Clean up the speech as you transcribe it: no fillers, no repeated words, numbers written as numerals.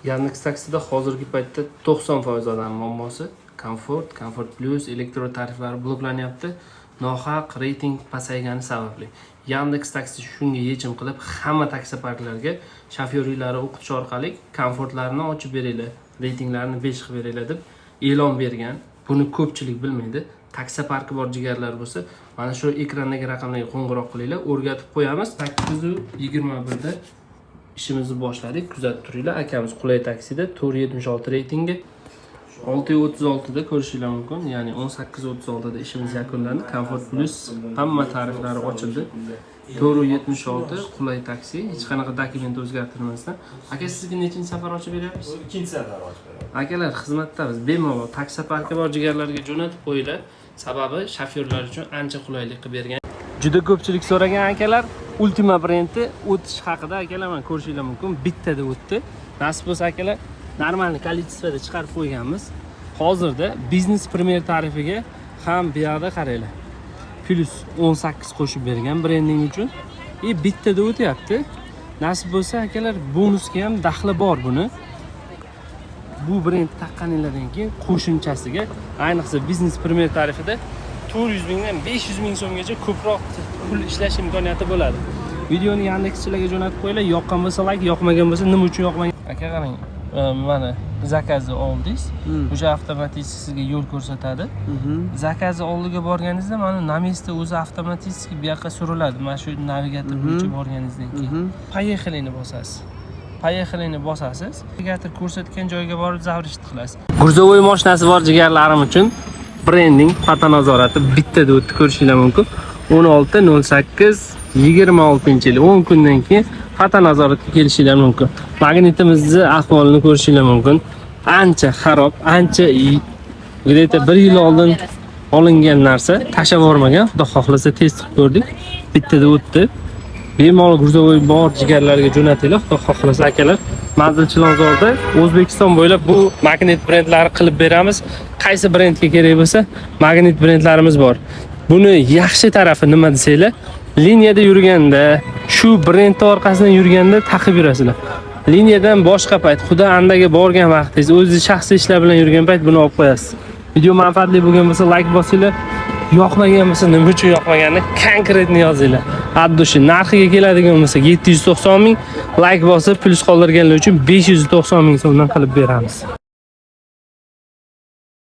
Yandex Taksida hozirgi paytda 90% odam muammosi Komfort, Komfort Plus, elektron tariflari bloklanyapti. Nohaq reyting pasaygani sababli. Yandex Taksi shunga yechim qilib, hamma taksoparklarga shofyorlarini o'qitish orqali komfortlarini ochib beringlar, reytinglarini 5 qilib beringlar deb e'lon bergan. Buni ko'pchilik bilmaydi. Taksoparki bor jigarlar bo'lsa, mana shu ekrandagi raqamlarga qo'ng'iroq qilinglar, o'rgatib qo'yamiz. 8:21 da ishimizni boshladik. Kuzatib turinglar. Akamiz qulay taksida 476 reytingi, 6:36 da ko'rishinglar mumkin. Ya'ni 18:36 da ishimiz yakunlandi. Comfort Plus hamma tariflari ochildi. 476 qulay taksi, hech qanaqa dokument o'zgartirmasdan. Aka, sizga nechinchi safar ochib beryapmiz? Ikkinchi safar ochib beraman. Akalar, xizmatdamiz. Bemalol taksoparki bor jigarlarga jo'natib qo'yinglar. Sababi shofyorlar uchun ancha qulaylik qilib bergan. Juda ko'pchilik so'ragan, akalar, Ultima brendi o'tish haqida. Akalar, mana ko'rishinglar mumkin, bittada o'tdi. Nasib bo'lsa, akalar, нормальный количество da chiqarib qo'yganmiz. Hozirda biznes premier tarifiga ham bu yoqda qaranglar. Plus 18 qo'shib bergan brending uchun. И bittada o'tyapti. Nasib bo'lsa, akalar, bonusga ham daxli bor buni. Bu brend taqqaninglardan keyin qo'shimchasiga, ayniqsa biznes premier tarifida 400 mingdan 500 ming so'mgacha ko'proq pul ishlash imkoniyati bo'ladi. Videoni Yandexchilarga jo'natib qo'yinglar. Yoqqan bo'lsa layk, yoqmagan bo'lsa nima uchun yoqmagan? Aka, qarang, mana zakazni oldingiz, o'sha avtomatik sizga yo'l ko'rsatadi. Zakazni oldiga borganingizda mana на месте o'zi avtomatik bu yoqqa suriladi. Mana shu navigator bo'yicha borganingizdan keyin "Поехали" ni bosasiz. "Поехали" ni bosasiz. Navigator ko'rsatgan joyga borib завершить qilasiz. Грузовой mashinasi bor jigarlarim uchun brending fotonazorati bittada o'tdi, ko'rishinglar mumkin. 16.08 26 yil, 10 kundan keyin fotonazoratga kelishinglar mumkin. Magnitimizni ahvolini ko'rishinglar mumkin. Ancha xarob, ancha где-то bir yil oldin olingan narsa, tashlab yubormagan. Xudo xohlasa, test qilib ko'rdik. Bittada o'tdi. Bemalol грузовой bor jigarlarga jo'natinglar, xudo xohlasa, akalar. Manzil Chilonzorda. O'zbekiston bo'ylab bu magnit brendlari qilib beramiz. Qaysi brendga kerak bo'lsa, magnit brendlarimiz bor. Buni yaxshi tarafi nima desanglar, liniyada yurganda, shu brendni orqasidan yurganda taqib yurasizlar. Liniyadan boshqa payt, xudo andaga borgan vaqtingiz, o'zingiz shaxsiy ishlar bilan yurgan payt buni olib qo'yasiz. Video manfaatli bo'lgan bo'lsa, layk bosinglar. Yoqmagan bo'lsa, nima uchun yoqmaganini конкретно yozinglar. От души. Narxiga keladigan bo'lsa, 790 ming, layk bosib plyus qoldirganlar uchun 590 ming so'mdan qilib beramiz.